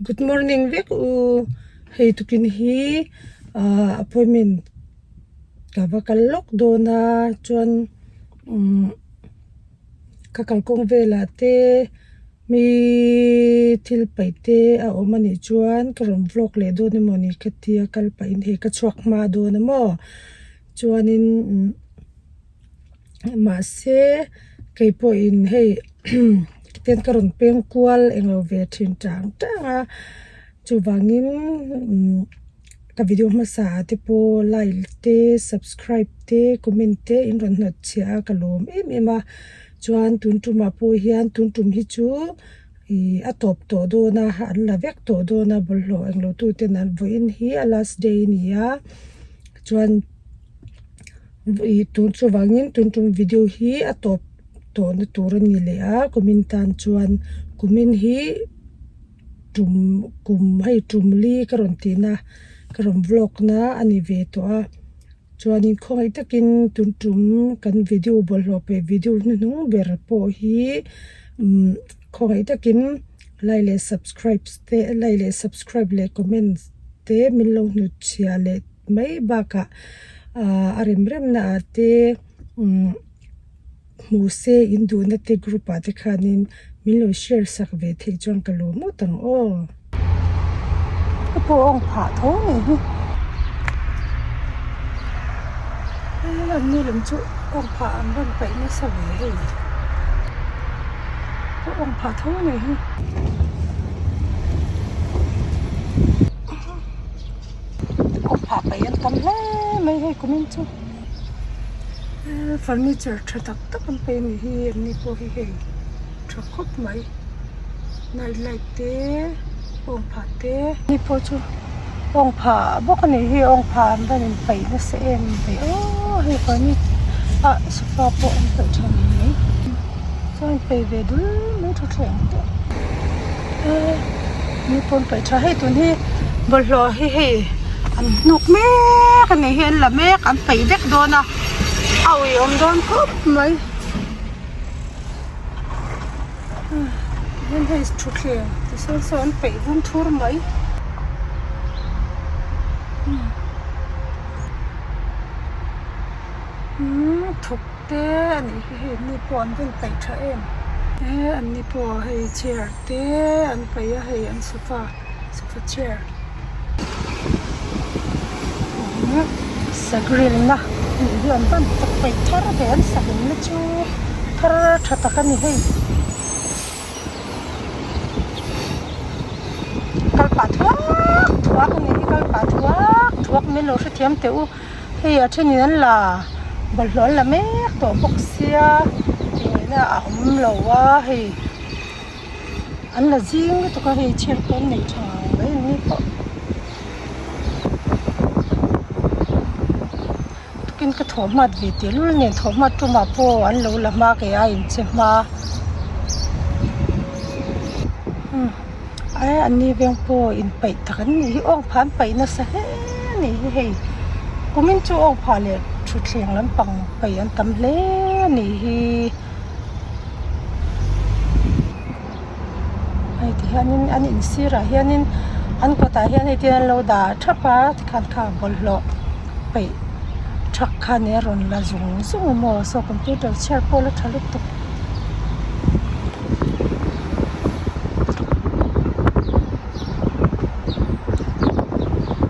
Good morning vek u hei tukin hi ah appointment ka va kal lawk dawn a chuan umm ka kalkawng velah te mi thil paih te a awm a nih chuan ka rawn vlog leh dawn emaw ni ka tia kal pahin hei ka chhuak hma dawn a maw chuanin umm. Mahse kei pawhin hei ten ka rawn peng kual englo ve thin tang tang a chuvangin umm ka video hmasa ah te pawh like te subscribe te comment te in rawn hnawt chhiah a ka lawm em em a chuan tun tumah pawh hian tun tum hi chu ih a tawp tawh dawn a an la vek tawh dawn a bawlhhlawh englo tuten an vawiin hi a last day a ni a chuan. Ih tun chuvangin tun tum video hi a tawp tawhna tur a ni leh a kumin tan chuan kumin hi tum kum hei tum li ka rawn tihna ka rawn vlog na a ni ve tawh a chuanin khawngaih takin tun tum kan video bawlhhlawh peh video hnuhnung ber pawh hi umm khawngaih takin like leh subscribe te like leh subscribe leh comment te min lo hnutchhiah leh. Mai bakah ah a rem rem na ah te umm hmu se in duhna te group ah te khanin min lo share sak ve theih chuan ka lawm ngawt ang aw. Ka pawh awng phah tho mai hi. Hei an ni lam chu awng phah an rawn paih nasa ve hei. Ka awng phah tho mai hi. Awm phah paih an tam hle mai hei kumin chu furniture tha tak tak an pe a ni hi an ni pawh hi hei tha khawp mai night light te awm phah te ni pawh chu awng phah bawk a ni hi awng phah an rawn in paih nasa em ve aw hei furniture ah sofa pawh an paih tha ngei mai chuan peih ve dul mai thutthleng te ni pawn paih tha hei tun hi bawlhhlawh hi hei an hnuk mek a nih hi an la mek an peih vek dawn a a uiawm dawn khawp mai tihian hei thutthleng ti sawn sawn an peih vum thur mai. Te a nih hi hei ni pawh an rawn paih tha em e an ni pawh hei chair te an paih a hei an sofa sofa chair sa grill na nih hi an rawn paih thar ve an sa grill na chu thar tha tak a ni hei kal pah thuak thuak a nih hi kal pah thuak thuak min lo hrethiam teh u. Hei a thenin an la bawlhhlawh an la mek tawh bawk sia tingaihna a awm lo a hei an la zing lutuk a hei chhiar pawh an nei tha ngang mai an ni pawh tukin ka thawh hmat ve tehlul nen thawh hmat tumah pawh an lo la hma kei a inche hma. Ae an ni veng pawh inpaih tak an nih hi awng phah an paih nasa hle a nih hi hei kumin chu awng phah leh thutthleng lampang paih an tam hle a nih hi hei ti hianin an in sirah hianin an kawtah hian hei tin an lo dah thap a tikhan kha bawlhhlawh paih thak khan a rawn la zung zung a maw saw computer chhiar pawh la tha lutuk.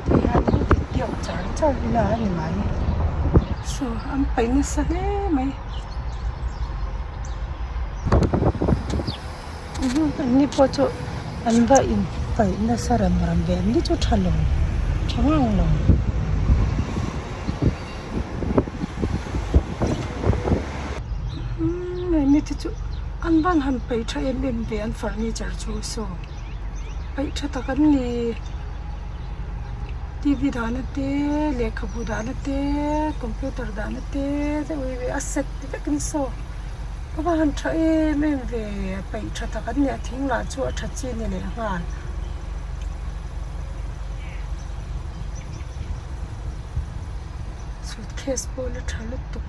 Tihianin dik deuh char char ila a ni mai saw an paih nasa hle mai an ni pawh chu an va inpaih nasa rem rem ve an ni chu tha lo tha ngang lo. Umm hemi te chu an van han paih tha em em ve an furniture chu saw paih tha tak an ni t v dahna te lehkhabu dahna te computer dahna te a set vek an saw a va han tha em em ve paih tha tak an ni a thing lah chu a tha chi a ni leh nghal. Suitcase pawh la tha lutuk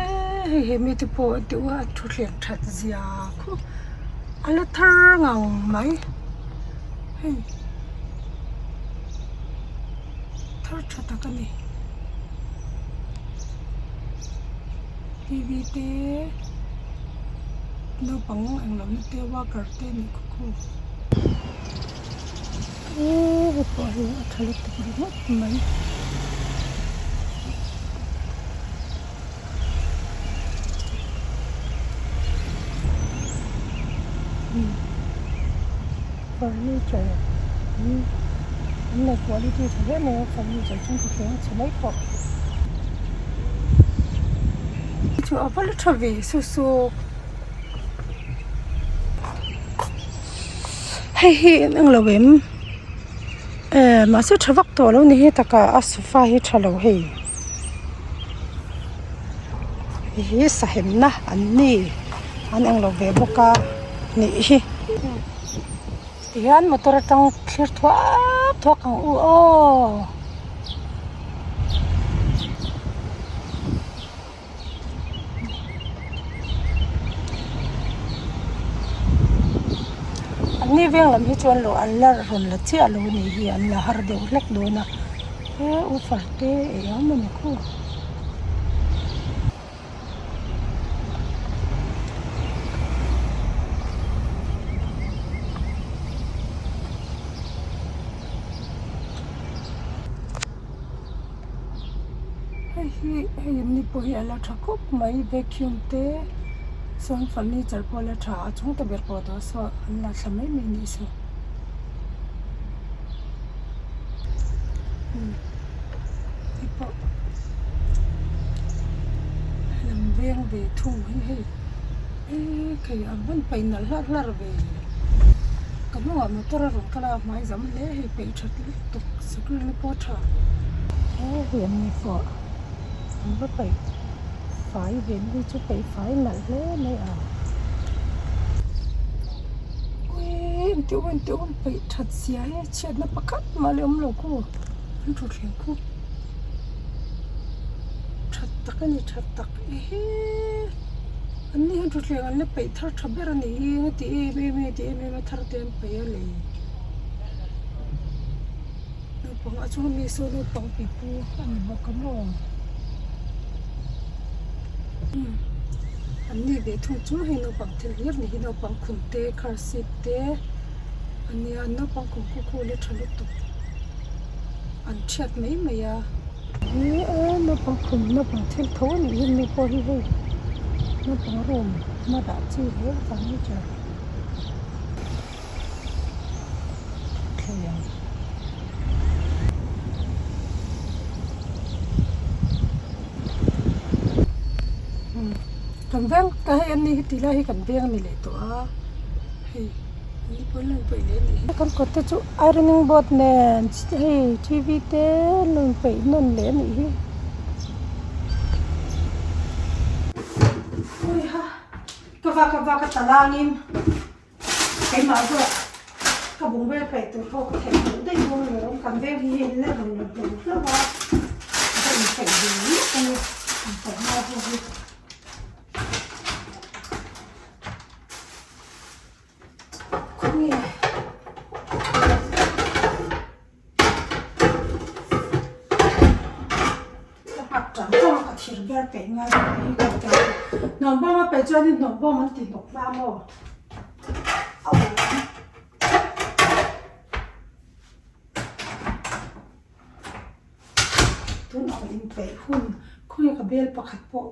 eee hei he mite pawh a deuh a a thutthleng that zia khup a la thar ngang mai. Hei thar tha tak a ni. T_v te naupang englo na te worker te a nih khaw khaw. Eee hei pawh hi a tha lutuk ringawt mai. Furniture an nei quality tha hle mai a furniture chuan ka hria a chhe mai pawh chu a va la tha ve su su hei hi eng englo em eh mahse tha vak tawh lo ni hi taka a sofa hi tha lo hei. Hei hi sahemna an ni an englo ve bawk a nih hi tihian motor atang thlir thuak thuak ang u aw. An ni veng lam hi chuan lo an la rawn la chiah lo a nih hi an la har deuh hlek dawn a he ufar te ei ang maw ni khaw. Hei hi hei an ni pawh hi a la tha khawp mai vacuum te chuan furniture pawh a la tha a chung ta ber pawh tawh saw an la thla mai mai anih saw hei pawh lam veng ve thung hi hei eee khei an rawn paih nalh hlarh hlarh ve ka hnungah motor a rawn kal a hmai zam hle hei peih that lutuk sikul pawh a tha he hei an ni pawh an va paih fai ve ni chu peih fai nalh hle mai a uii engti awm engti awm peih that zia hi chhiatna pakhat mah leh awm lo khu an thutthleng khu that tak a ni that tak ehe an ni hian thutthleng an la peih thar tha ber a ni hi engati em em nge ti em em a thar te an peih a le. Naupang a chhung ami saw naupang pipu a ni bawk a maw umm an ni ve thung chu hei naupang thil hlir ni hi naupang khum te car seat te a nia naupang khum khu khu la tha lutuk an thiat mai mai a. Ni e naupang khum naupang thil tho a nih hi ni pawh hi hei naupang room a dah chi hle furniture. Thei ang. Kan veng ta hei an ni hi tih lai hi kan veng a ni leh tawh a hei an ni pawh an lo inpeih leh a nih hi. Kan kawt te chu ironing board nen hei t v te an lo inpeih nawn leh a nih hi. Ka vak a vak a talangin. Keimah zawk ka bung vel peih tur pawh ka theih loh daih dawn alawm kan veng hi hei la rawn la hlauh hlauh a ka inpeih ve mek a ni inpeih ngai pawh hi. Khawnge. Ka pak ṭang ṭang a ka thir ber peih ngai lo hi ka ti a hnawm bawm a peih chuanin hnawm bawm an ti hnawk hma maw a awm tunah ka inpeih hun khawnge ka bel pakhat pawh.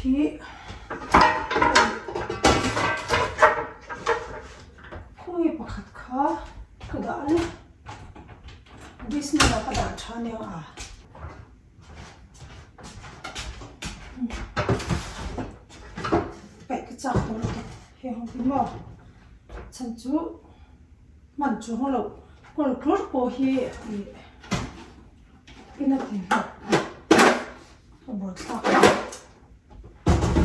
Hi khawnge pakhat kha ka dah a ni basement ah ka dah tha nia a. Paih ka chak tawh lutuk heng ho hi maw chhan chu hman chuang loh kawl tlur pawh hi ih. In a ti hnawk a buaithlak a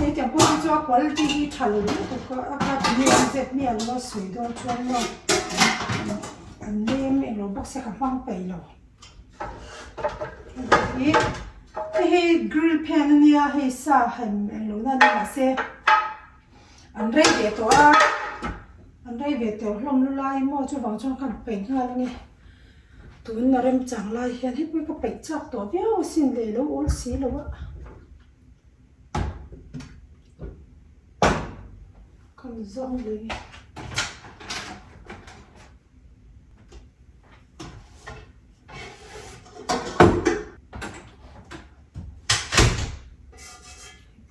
hei tiang pawh hi chu a quality hi tha lo lutuk a a kha ti nge an zep miah lo a sawi dawn chuan maw an nem englo bawk se ka hmang peih lo hei hi hei grill pan ania hei sa han englo na ni mahse an rei ve tawh a an rei ve tawh hlawm lu lai maw chuvang chuan khan peih nghal ange. Tun a remchang lai hian hei pawh hi ka peih chak tawh viau asin le lo awl si lo a ka ni zawng ve nge.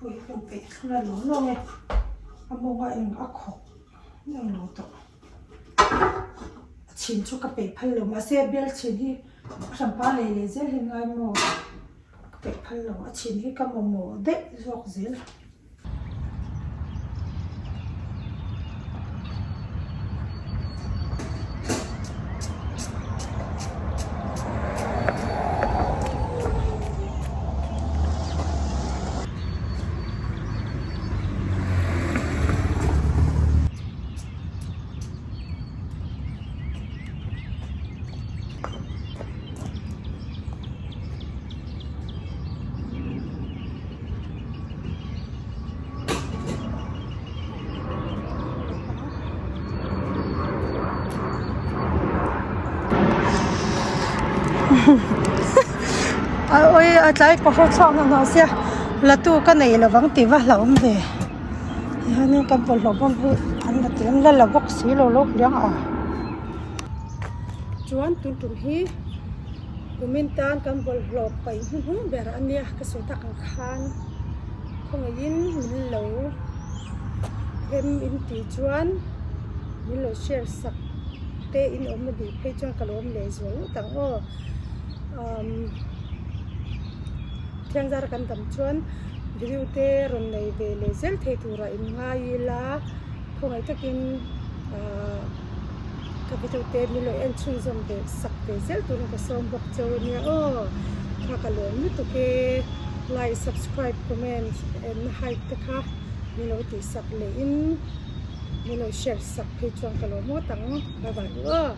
Hei pawh hi ka peih thla lawng lawng e a mawnga eng a khawk eng lo tawh. A chhin chu ka peih phal lo mahse a bial chhin hi a hranpa leh leh zel hi ngai maw ka peih phal lo a chhin hi ka mamawh daih zawk zel. A tlai ka hre chhuak hna hnawh sia la tu ka nei lovang tih va hlauhawm ve. Tihianin kan bawlhhlawh bawm hi an la ti an la la bawk si lo lo hliang a chuan tun tum hi kumin tan kan bawlhhlawh paih hnuhnung ber a nia ka sawi tak ang khan khawngaihin min lo rem in tih chuan min lo share sak te in awm a nih phei chuan ka lo awm leh zual ngawt ang aw umm. Thiang zara kan dam chuan video te rawn nei ve leh zel thei turah in ngai ila khawngaih takin ahh ka video te min lo en chhunzawm ve sak ve zel turin ka sawm bawk cheu ania aw kha ka lawm lutuk e like subscribe comment and hype te kha min lo tih sak leh in min lo share sak phei chuan ka lawm ngawt ang bye bye u aw.